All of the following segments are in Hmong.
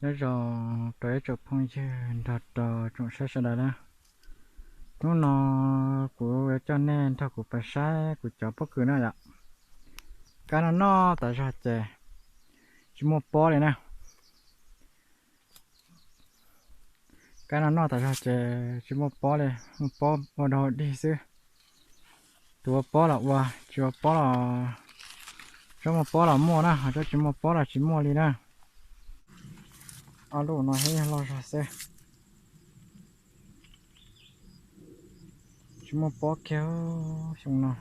Nyob zoo rau ib tsoom phooj ywg nrog rau tsoom saib sawv daws na. Hnub no kuv yuav coj nej nrog kuv pais saib kuv cov pob kws na yom. Kab no noj tas zog ces tsis muaj pob li na. Kab no noj tas zog ces tsis muaj pob li, muaj pob ua dog dig xwb. Tus ua pob los ua, tsis ua pob los, tsob muaj pob los muaj na, ho tsob tsis muaj pob los tsis muaj li na. Ob lub no thiab yog loj zog xwb. Tsis muaj pob kiag xyoo no.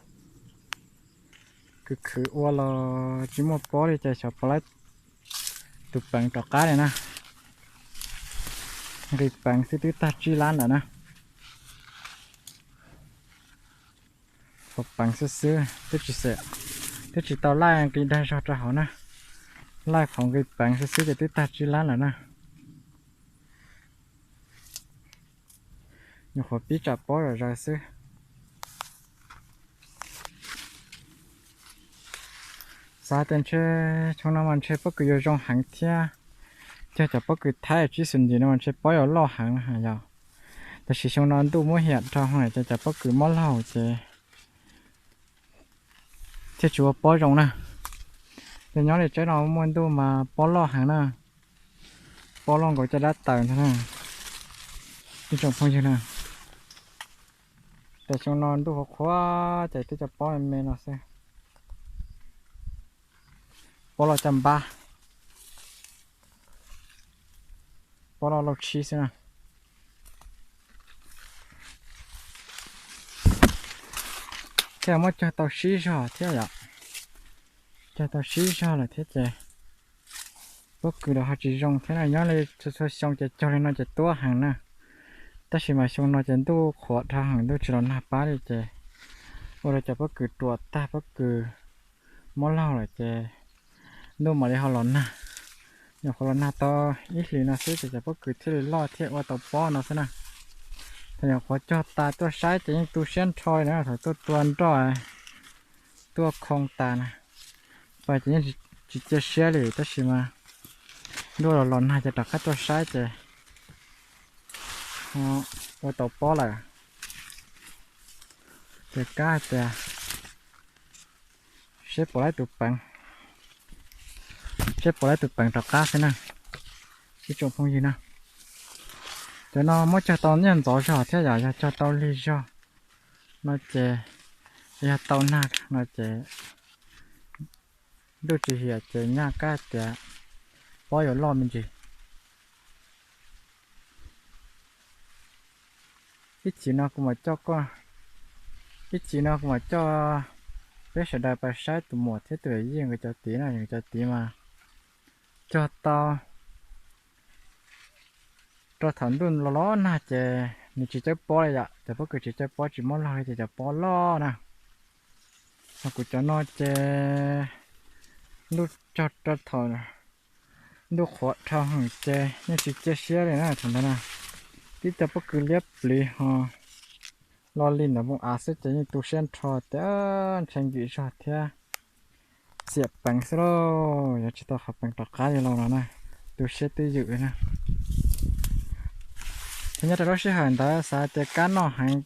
Khwv khwv ua los tsis muaj pob li ces xyov puas laib tus peev rov qab li na. Nqis peev xwb twb tag tsib lab lawm na. Qhuav peev xwb xwb, twb tsis xav, twb tsis tau laij nqis dag zog rau hauv na. Laij qhov nqis peev xwb xwb ces twb tag tsib lab lawm na. Nyuam qhuav pib tsam pob zom zaws xwb. Xav tias ntshe xyoo no mas ntshe pob kws yuav zoo heev thiab, cog cov pob kws thaib tsib xus ncim no mas ntshe pob yuav loj heev yog. Tab sis xyoo no ntuj muab hiam rau hauv ces cov pob kws mob laug ces thiaj tsis ua pob zoo na. Ces nyob li tsaib no muaj ntuj mas pob loj heev na. Pob loj nkaus caj dab taws ntag na. Ib tsoom phooj ywg na, ces xyoo no ntuj qhuav qhuav ces twb cov pob me me no xwb. Pob loj caj npab, pob loj lauj tshib xwb na. Thiab muab cog tau sib zog thiab yom. Cog tau sib zog lawm thiab ces pob kws los ho tsis zoo thiab na. Nyob li txhua txhua xyoo ces cog li no ces tuab heev na. Tab sis mas xyoo no ces ntuj qhuav dhau heev, ntuj tsis los nag pab li ces ua rau cov pob kws ruam tag, pob kws mob laug lawm ces ntuj mam li ho los nag. Nyuam qhuav los nag tau ib hlis no xwb ces cov pob kws thiaj li loj thiaj ua tau pob no xwb na. Thaum nyuam qhuav cog tas tuaj saib ces yeej tu siab nrho li na, thaum tuaj tua nroj tuaj khoo tas na, pais ces yeej tsis cia siab li, tab sis mas ntuj los los nag ces rov qab tuaj saib ces ua tau pob lawm. Ces kab hais tias seb puas laib tus peev, seb puas laib tus peev rov qab xwb na, ib tsoom phooj ywg na. Cov no muab cog tau nyiaj ntxov zog thiab yom, yog cog tau lig zog no ces, yog tau nag no ces ntuj tsis hiam ces nyaj kab tias pob yuav loj me ntsis. Ib chim no kuv mam coj koj, ib chim no kuv mam coj peb sawv daws pais saib tus muam thiab tus yawm yij nkawd cov tid na, nkawd cov tid mas cog tau rau thaum ntuj los los nag ces nws tsis cawb pob li yom, cov pob kws tsis cawb pob tsis mob laug li ces cov pob loj na. Ho kuv cov no ces ntuj cog rau thaum ntuj qhuav dhau heev ces yeej tsis cia siab li na thaum ntawd na. Tib co pob kws liab pliv ho lo li ntawm npoo av xwb ces yeej tu siab nrho tias ntshe nkim zog thiab txiam peev xwb lauj, yuav tsis tau qhov peev rov qab li lauj no na, tu siab twb ywm na. Ces nyob rau lub sij hawm ntawd xav tias kab noj heev,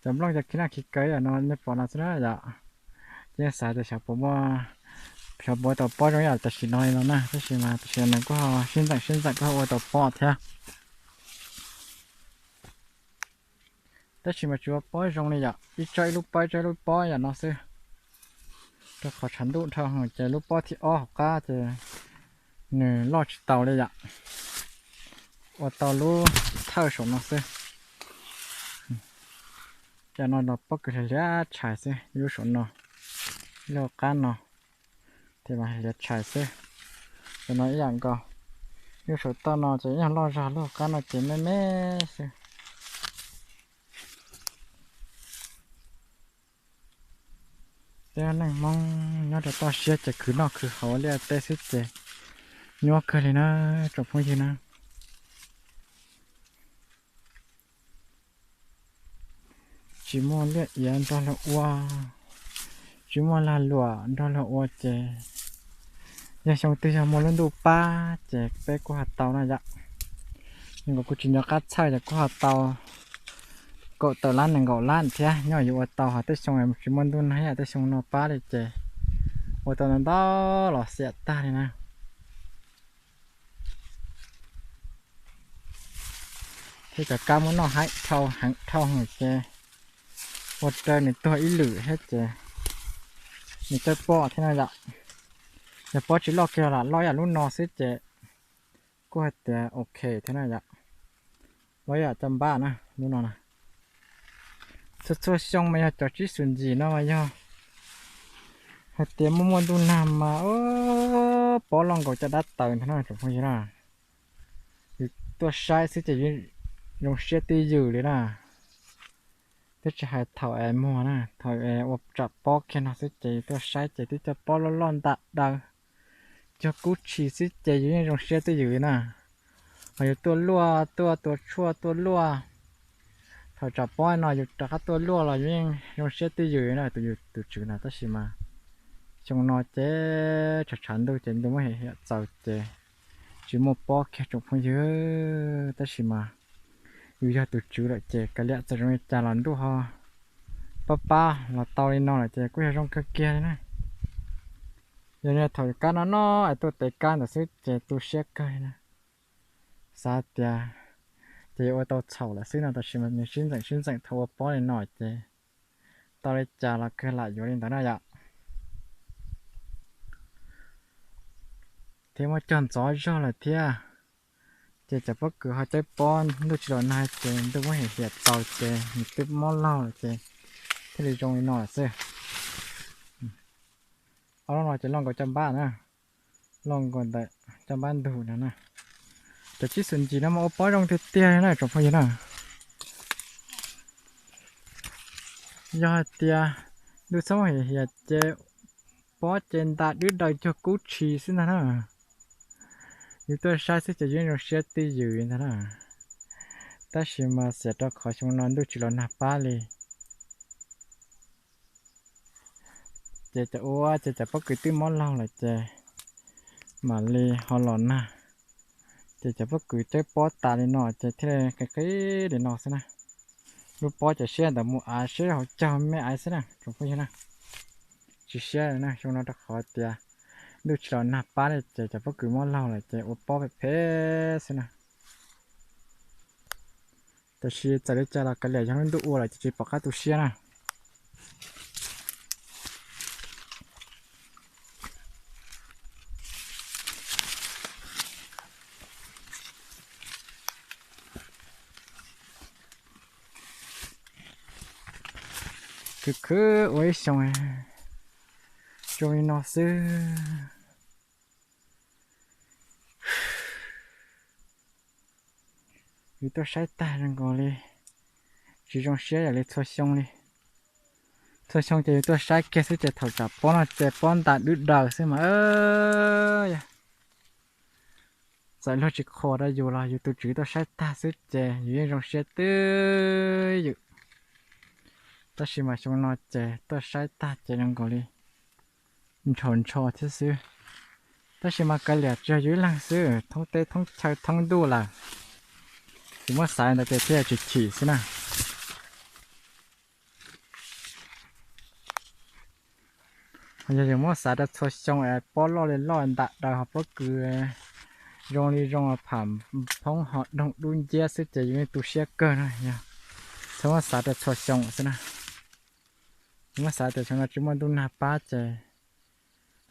cov nplooj cov khib noj khib kaw yam no nej pom no xwb na yom. Ces xav tias xyov puas muaj, xyov puas tau pob zoo yam tam sim no li no na, tab sis mas tam sim no nws kuj ho sib ntxeem sib ntxeem kuj ho ua tau pob thiab. Tab sis mas tsis ua pob zoo li yom, ib tsob ib lub pob ib tsob ib lub pob yam no xwb. Rau qhov tshav ntuj dhau heev ces lub pob thib ob hauv qab ces nws loj tsis tau li yom. Ua tau lub thawj saum no xwb. Cov no los pob kws hliav hliav tshais xwb, ib lub saum no, ib lub qab no, ces mas hliav tshais xwb. Cov no ib yam nkaus, ib lub saum toj no ces ib yam loj zog, lub qab no ces me me xwb. Peb neej Hmoob nyob rau toj siab ces khwv noj khwv haus liaj teb xwb ces nyuaj kawg li na tsoom phooj ywg na. Tsis muaj liaj iav nrog luag ua, tsis muaj lag luam nrog luag ua ces Yog xyoo twg yog muaj lub ntuj pab ces peb kuj ho tau no yom. Nkaus kuj tsis nco qab txhawj ces kuj ho tau kaum tawm lab nees nkaum lab thiab, nyob yuav ua tau ho tej xyoo tsis muaj ntuj nag, tej xyoo no pab li ces ua tau ntau ntau los xiam tag li na. Thiab cov kab muab noj heev dhau heev dhau ces ua rau nws tuag ib lwm thiab ces nws tawb pob thiab no yom. Yog pob tsis loj kiag los lam loj yam lub no xwb ces kuj hais tias ok thiab na yom. Loj yam caj npab na lub no na. Txhua txhua xyoo mas yog cov tsib xus ntsis no mas yog hais tias muaj muaj ntuj nag mas pob loj nkaus caj dab taws ntag na tsoom phooj ywg na. Yus tuaj saib xwb ces zoo siab twj ywm li na. Twb tsis hais thaum es muag na, thaum es ua tsam pob kiag no xwb ces yus tuaj saib ces twb cov pob loj loj ntam daws, cog kub tshis xwb ces yus yeej zoo siab twj ywm li na. Ho yus tuaj luaj, tuaj tua tshuaj tuaj luaj, thaum tsam pob no yus rov qab tuaj luaj los yus yeej zoo siab twj ywm na tus yus tus tswv na. Tab sis mas xyoo no ces tshav tshav ntuj ces ntuj muab hiam hiam txaus ces tsis muaj pob kiag tsoom phooj ywg. Tab sis mas yus yog tus tswv lawm ces kav liam txawm zoo li cas los ntuj ho pab pab los tau li no lawm ces kuj yog zoo kawg kiag li na. Yog thaum kab no no es tuaj tev kab ntawd xwb ces tu siab kawg li na. Xav tias ces yuav ua tau txhaum lawm xwb no, tab sis mas nws sib ntxeem sib ntxeem thaum ua pob li no ces tau li cas los kawg lam yuav li ntawd na yom. Thiab muab cog ntxov zog lawm thiab, ces cov pob kws ho cawb pob ntuj tsis los nag ces ntuj muab hiam hiam txaus ces nws twb mob laug lawm ces thiaj li zoo li no lawm xwb. Ob lub no ces loj nkaus caj npab na, loj nkaus ntawm caj npab ntug no na. Cov tsib xus ntsis no mas ua pob zoo tiag tiag li na tsoom phooj ywg na. Yog hais tias ntuj txhob hiam hiam ces pob ces ntam dwb daws cog kub tshis xwb ntag na. Yus tuaj saib xwb ces yus yeej zoo siab twj ywm ntag na. Tab sis mas xiam rau qhov xyoo no ntuj tsis los nag pab li. Ces cov ua ces cov pob kws twb mob laug lawm ces mam li ho los nag. Ces cov pob kws cawb pob tas li no ces thiaj li qhib qhib li no xwb na. Lub pob ces siab ntawm mus av siab hauv caug me aiv xwb na tsoom phooj ywg na. Tsis siab na xyoo no rau qhov tias ntuj tsis los nag pab li ces cov pob kws mob laug lawm ces ua pob phem phem xwb na. Tab sis txawm li cas los kav liam yog lub ntuj ua lawm ces tsis pom qab tu siab na. Khwv khwv ua ib xyoo zoo li no xwb. Yus tuaj saib tag zoo nkaus li tsis zoo siab yam li txhua xyoo li. Txhua xyoo ces yus tuaj saib kiag xwb ces thaum tsam pob no ces pob ntam dwb daws xwb mas yog txawm luag tsis qhuas rau yus los yus tus tswv tuaj saib tag xwb ces yus yeej zoo siab twj ywm. Tab sis mas xyoo no ces tuaj saib tag ces zoo nkaus li ntshaus ntsho thiab xwb. Tab sis mas kav liam tsuas yus ib leeg xwb, thoob teb thoob chaw thoob ntuj lawm, yus muab xaiv ntawd ces thiaj tsis chim xwb na. Yog yus muab xaiv rau txhua xyoo es pob loj li loj ntam daws ho pob kws zoo li zoo pham phoob ho doog dub nciab xwb ces yus yeej tu siab kawg na. Yog txhob muab xaiv rau txhua xyoo xwb na. Yus muab xaiv tias xyoo no tsis muaj ntuj nag pab ces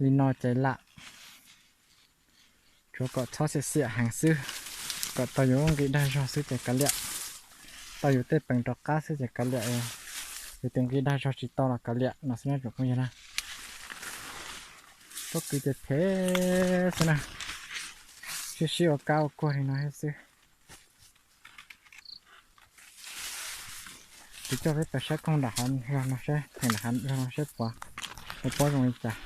li no ces lam tsuav kom txhob xiam xiam heev xwb, kom tau yus nqi dag zog xwb ces kav liam, tau yus tej peev rov qab xwb ces kav liam, yus tus nqi dag zog tsis tau los kav liam no xwb na tsoom phooj ywg na. Pob kws ces phem xwb na, sib sib ua kab ua kuag li no thiab xwb. Kuv coj peb pais saib koog nram hav zog no seb, theem nram hav zog no seb puas ua pob zoo li cas.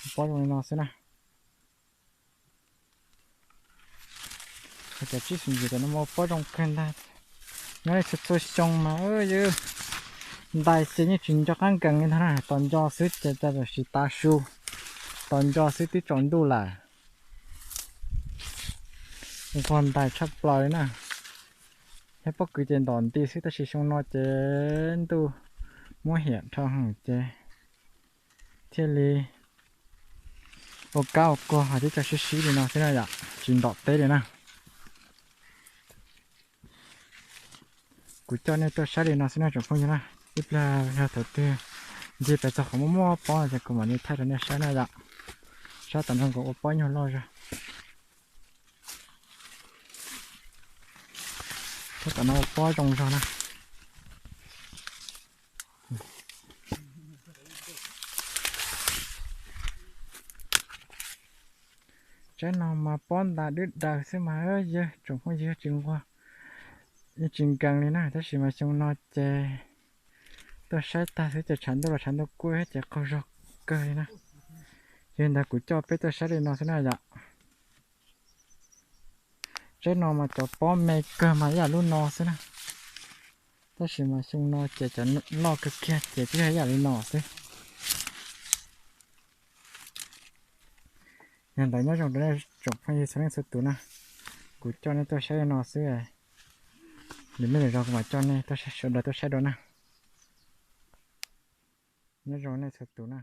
Ua pob zoo li no xwb na. Cov tsib xus ntsis no mas ua pob zoo kawg ntag. Nyob li txhua txhua xyoo mas yus ntais ces yeej tsis nco qab nkees li ntag na, tos nco xwb ces cas tam sim tav su. tos nco xwb twb tsaus ntuj lawm. Nquag ntais tshaj plaws li na. Thiab pob kws ces ntom nti xwb tab sis xyoo no ces ntuj muab hiam dhau heev ces thiaj li ua kab ua kuag ho tib co sib sib li no xwb na yom, tsis ntom teb li na. Kuv coj nej tuaj saib li no xwb na tsoom phooj ywg na. Ib pliag yog thaum twg ncig pes txog qhov muaj muaj pob no ces kuv mam li thaij rau nej saib na yom. Sab tom no kuv ua pob nyuag loj zog. Sab tom no ua pob zoo zog na. Tsaib no mas pob ntas dwb daws xwb mas yawg tsoom phooj ywg, tsis nquag, yeej tsis nkees li na, tab sis mas xyoo no ces tuaj saib tag xwb ces tshav ntuj los tshav ntuj kub ces qaug zog kawg li na. Yog li ntawd kuv coj peb tuaj saib li no xwb na yom. Tsaib no mas cov pob me kawg mas ib yam lub no xwb na, tab sis mas xyoo no ces cov loj kawg kiag ces twb yog ib yam li no xwb. Yog ntawd nyob zoo rau nej tsoom phooj ywg txhua leej txhua tus na, kuv coj nej tuaj saib li no xwb, lwm hnub lwm zaus kuv mam coj nej tuaj sawv daws tuaj saib dua na. Nyob zoo nej txhua tus na.